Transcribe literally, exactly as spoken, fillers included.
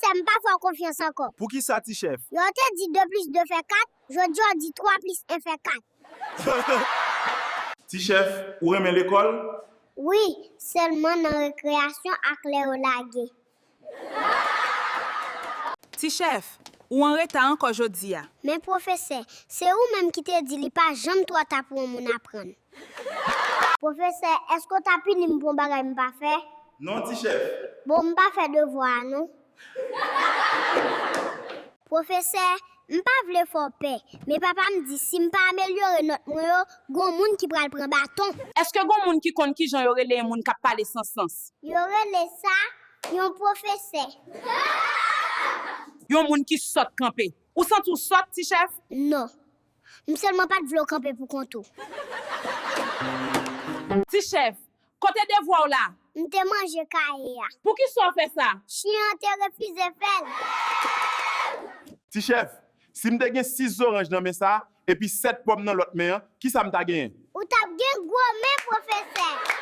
M pa fè w konfyans ankò. Poukisa, ti chèf? Yè w te di de plis de fè kat, jodi a w di twa plis en fè kat. Ti chèf, ou renmen lekòl? Wi, sèlman nan rekreyasyon ak lè yo lage. Ti chèf, ou anreta ankò jodi a. Men pwofesè, se ou menm ki te di li pa janm twò ta pou yon moun aprann. Pwofesè, èske w ta pini m pou yon bagay m pa fè? Non, ti chèf. Bon, m pa fè devwa a non. Pwofesè, m pa vle fè w pè, men papa m di si m pa amelyore nòt mwen yo, gon moun ki pral pran baton. Èske gon moun ki konn kijan yo rele yon moun k ap pale san sans? Yo rele sa yon pwofesè. Yon moun ki sòt kanpe. Ou santi w sòt, ti chèf? Non. M sèlman pa t vle w kanpe pou kont ou. Ti chèf, kote devwa w la? M te manje kaye a. Poukisa w fè sa? Chen an te refize fè l. Ti chèf, si m te gen sis zoranj nan men sa, epi sèt pòm nan lòt men an, kisa m ta genyen? Ou t ap gen gwo men, pwofesè.